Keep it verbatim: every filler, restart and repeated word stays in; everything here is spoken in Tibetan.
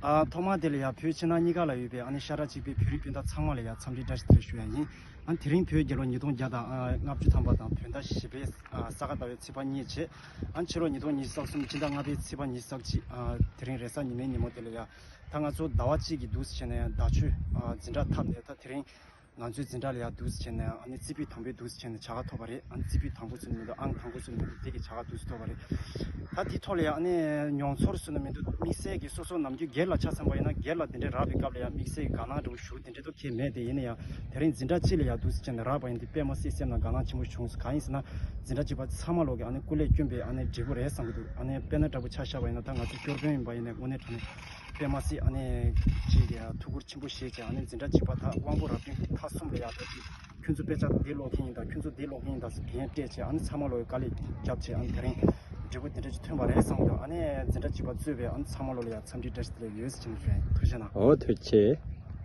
ཨ་ཐོག་མར་དེ་ལ་ཡ་བོད་ཕྱི་ནང་གཉིས་ཀ་ལ་ཡོད་པའི་ཨ་ནི་ཤ་ཁྲག་གཅིག་པའི་བོད་རིགས་སྤུན་ཟླ་ཚང་མ་ལ་ཡ་འཚམས་འདྲི་བཀྲ་ཤིས་བདེ་ལེགས་ཞུ་ཡ་ཡིན། ཨ་དེ་རིང་བོད་རྒྱལ་ལོ་ཉིས་སྟོང་བརྒྱ་དང་ལྔ་བཅུ་ཐམ་པ་དང་བོད་ཟླ་བཞི་པའི་ས་ག་ཟླ་བའི་ཚེས་པ་གཉིས་བྱས། ཨ་ཕྱི་ལོ་ཉིས་སྟོང་ཉི་ཤུ་རྩ་གསུམ་སྤྱི་ཟླ་ལྔ་པའི་ཚེས་པ་ཉི་ཤུ་རྩ་གཅིག་ཨ་དེ་རིང་རེས་གཟའ་ཉི་མའི་ཉིན་མོ་དེ་ལ་ཡ། ད་ང་ཚོ་ཟླ་བ་གཅིག་གི་འདུག་སེ་བྱས་ནས་ཡ་ཟླ་མཆོད་ཨ་འཛིན་གྲྭ་འཐབ་ནས་ད་དེ་རིང་། ང་ཚོའི་འཛིན་གྲྭ་ལ་ཡ་འདུག་སེ་བྱས་ནས་ཨ་ནི་རྩིས་སྤྲོད་དང་པོའི་འདུག་སེ་བྱས་ནས་བྱ་དགའ་ཐོབ་པ་རེད། ཨ་ནི་རྩིས་སྤྲོད་དང་པོ་ཟེར་ནི་མི་འདུག་ཨང་དང་པོ་ཟེར་ནི་མི་འདུག་དེ་གི་བྱ་དགའ་འདུག་སེ་ཐོབ་པ་རེད། ད་དེའི་ཐོག་ལ་ཡ་ཨ་ནི་མྱོང་ཚོར་ཟེར་ནི་མི་འདུག་དམིགས་བསལ་གྱི་སོ་སོ་ནམ་རྒྱུན་སྒེར་ལ་ཆ་མཚོན་པ་ཡིན་ན་སྒེར་ལ་དེ་འདྲའི་རག་པའི་སྐབས་ལ་ཡ་དམིགས་བསལ་གྱི་དགའ་སྣང་འདྲ་བོ་ཞུ་དེ་འདྲ་ཐོག་ཁེལ་མེད་དེ། ཡིན་ན་ཡང་དེ་རིང་འཛིན་གྲྭ་གཅིག་ལ་ཡ་འདུག་སེ་བྱས་ནས་རག་པ་ཡིན་དེ་དཔེ་མ་སྲིད་སེམས་ནང་དགའ་སྣང་ཆེན་པོ་བྱུང་སོང་། གང་ཡིན་ཟེར་ན་འཛིན་གྲྭ་གཅིག་པ་ཚང་མ་ལོག་གི་ཨ་ནི་སྐུ་ལས་བསྐྱོན་པའི་ཨ་ནི་འབྲས་བུ་རེད་བསམ་གྱི་འདུག་ཨ་ནི་དཔེར་ན་འདྲ་པོ་ཆ་བཞག་པ་ཡིན་ན་ད་ང་ཚོ་སྐྱོར་དཔོན་ཡིན་པ་ཡིན་ནའི་དངོས་གནས་དྲང་གནས། དཔེ་མ་སྲིད་ཨ་ནི་ཅིག་ཡ་ཐུགས་ཁུར་ཆེན་པོ་བཞེས་བྱས་ཨ་ནི་འཛིན་གྲྭ་གཅིག་པ་ད་དབང་པོ་རབ་བརྟན་མཐའ་གསུམ་ལ་ཡ་ད་ཅིག་ཁྱོད་ཚོ་དཔེ་ཆ་འདི་ཀློག་མཁན་ཡིན་ད་ཁྱོད་ཚོ་འདི་ཀློག་མཁན་ཡིན་ད་ཟེར་འགན་སྤྲད་བྱས་ཨ་ནི་ཚང་མ་ལོ་ཡི་དཀའ་ལས་བརྒྱབ་བྱས་ཨ་ནི་དེ་རིང་འབྲས་བུ་འདི་འདྲ་ཅིག་ཐོན་པ་རེད་བསམ་གྱི་འདུག་ཨ་ནི་འཛིན་གྲྭ་གཅིག་པ་གཙོས་པའི་ཨ་ནི་ཚང་མ་ལོ་ལ་ཡ་འཚམས་འདྲི་བཀྲ་ཤིས་བདེ་ལེགས་ཡོད་ཟེར་ཞུ་ཡ་ཡིན། ཐུགས་རྗེ་གནང་། ཨོ་ཐུགས་རྗེ་ཆེ།